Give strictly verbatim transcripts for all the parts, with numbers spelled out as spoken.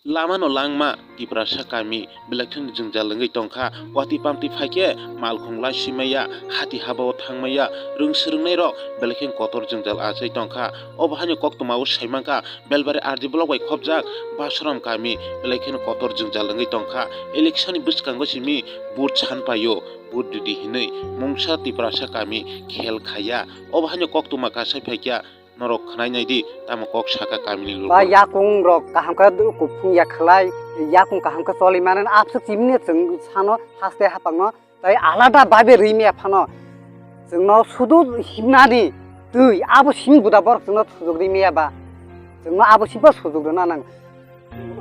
Lama no langma Tiprasa kami belai kheno jwngjal wngwi tongkha. Watwi pamtwi phaikhe malkhung laisimaya, hati habao thangmaya, rwng swrwngnairok belai kheno kotor jwngjal achai tongkha. Obo haino koktwmao saimankha, Belbari R D block bai khopjak Basram kami belai kheno kotor jwngjal wngwi tongkha. Election ni bwskango simi vote sanpaio, vote ridi hinwi mungsa Tiprasa kami khel khaiya. Obo haino koktwma kasai phaikha. Norok khwnai nai di, tamo kok saka kamini luku. Ba yakung rok kaham khe kuphung ya khlai, yakung kaham khe choli mano, abswk chimni chwng sano haste hapangno, tai alada babe rwi maya phano. Chwngno sudu himnani twi, abo sim buda borok chwngno sujuk rwi maya ba. Chwngno abo simbo sujuk rwna nang.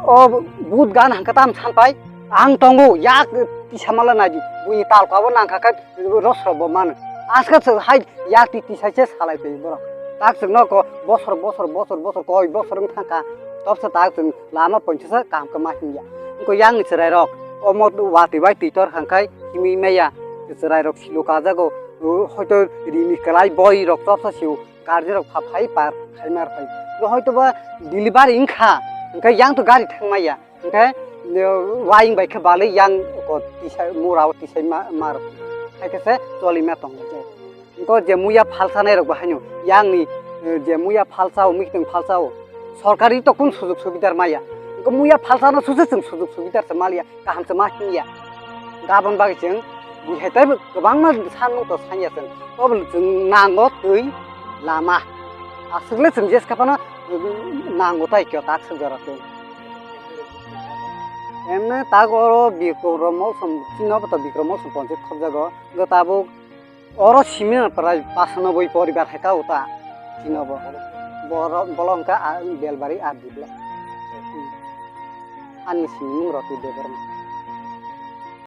O but gan hangkhe tam sanpai, ang tongo, yak tisa mala naidi, buini talko abo nangkha khe rosrobo mano. Askha chwng hai yak ti tisa se salai twi borok. Tak chwngno ko bosor, bosor, bosor, bosor, koi bosor wng thangkha. Topsa tak chwng lama ponchasa kaham khe ma himya. Wngkha yang ni chwrai rok, omo watwi bai twi tor hangkhai himwi maya. Chwrai rok silo kajago, hoito rini kwlai boi rok topsa sio. Guardian rok pha phai par khai mar phai. Bo hoito ba delivery wngkha, hwnkhe yang to gari thangmaya. Hwnkhe, eh, waing bai khe balwi yang ko tisai mura o tisai ma, mar. Hai khe se choli ma tong je. Ko je muya phalsa nai rok bo haino yang ni, eh, je muya phalsa o, mikting phalsa o. Sorkari to kun sujug subidar maya. Ko muya phalsa no suse chwng sujug subidar se maliya. Kaham se ma himya. Gabon bagwi chwng buhai tei kwbangma sanmung to sanya chwng. Obo chwng nango twi lama. Aswkle chwng jeska phano nango tai kyo tak se jora twi. Emne tak oro Bikrom Molsom, chini obo to Bikrom Molsom ponchayat khobjago. Go tabuk oro simi prai pasanoboi poribar hai ka uta. Chini obo. Boro, bolo hwnkha, ah, Belbari R D block. Ani simi mung Roti Debbarma.